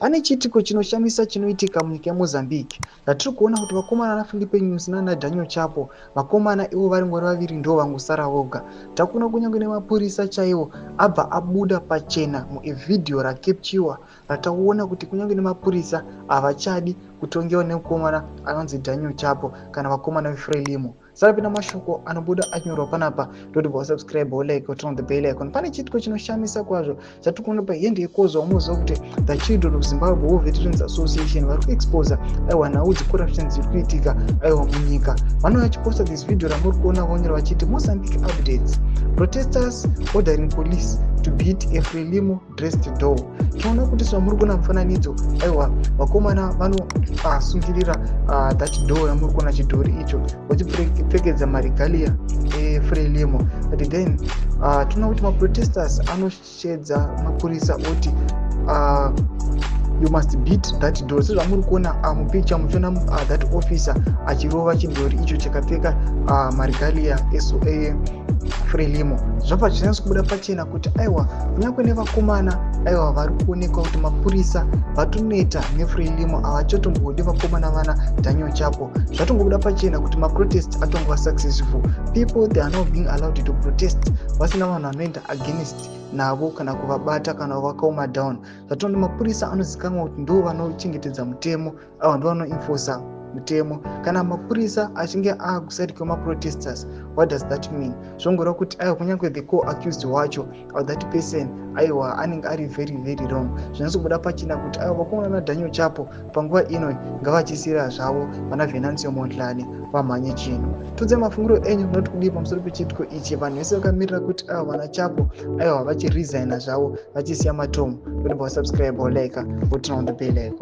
Pane chiitiko chinoshamisa chinoitika munyika yeMozambique zvatiri kuona kuti vakomana naFilipe Nyusi nana Daniel Chapo, vakomana ivo vari ngori vaviri, ndo vangosara voga. Takuona kunyange nemapurisa chaiwo abva abuda pachena muevhidhiyo rakepchiwa rataona kuti kunyange nemapurisa havachadi kutongewa nemukomana anonzi Daniel Chapo kana vakomana veFrelimo. Sarapinda mashoko anobuda achinyorwa panapa, ndoti wasubscribe, wolike, woturn on the bell icon. Pane chiitiko chinoshamisa kwazvo chatiri kuona pahende yekozwa. Unoziva kuti the Children of Zimbabwe War Veterans Association vari kuexposa, aiwa, nhau dzecorruption dziri kuitika, aiwa, munyika. Vanouya vachiposta this video ramuri kuona, vonyora vachiti, "Mozambique updates: protesters ordering police to beat a Frelimo dressed doll." Tinoona kuti zvamuri kuona mufananidzo, aiwa, vakomana vanosungirira that doll yamuri kuona, chidhori icho, vachipfekedza maregalia eFrelimo. But then tinoona kuti maprotesters anoshedza mapurisa oti, "You must beat that doll." Sezvamuri kuona mupicture, muchiona that officer achirova chidhori icho chakapfeka maregalia eFrelimo. Zvabva zvinyatso kubuda pachena kuti, aiwa, kunyange nevakomana, aiwa, vari kuonekwa kuti mapurisa vatoneta neFrelimo, havachatombodi vakomana vana Daniel Chapo. Zvatongobuda pachena kuti maprotest atongova successful. People, they are not being allowed to protest vasina vanhu vanoenda against navo kana kuvabata kana vakaoma down. Zvatondi mapurisa anozikanwa kuti ndo vanochengetedza mutemo, aiwa, ndo vanoenforca mutemo. Kana mapurisa achinge akuside kwemaprotesters, what does that mean? Zvongoreva kuti, aiwa, kunyange the co-accused wacho or that person, aiwa, anenge ari very very wrong. Zvinonyatsobuda pachena kuti, aiwa, vakomana naDaniel Chapo panguva ino ngavachisiyira zvavo vana Venancio Mondlane vamhanye chinhu. Tudze mafungiro enyu, munoti kudii pamusoro pechiitiko ichi? Vanhu vese vakamirira kuti, aiwa, vana Chapo, aiwa, vachiresigna zvavo, vachisiya matomu. Kuti vasubscribe, like, voturn on the bell icon.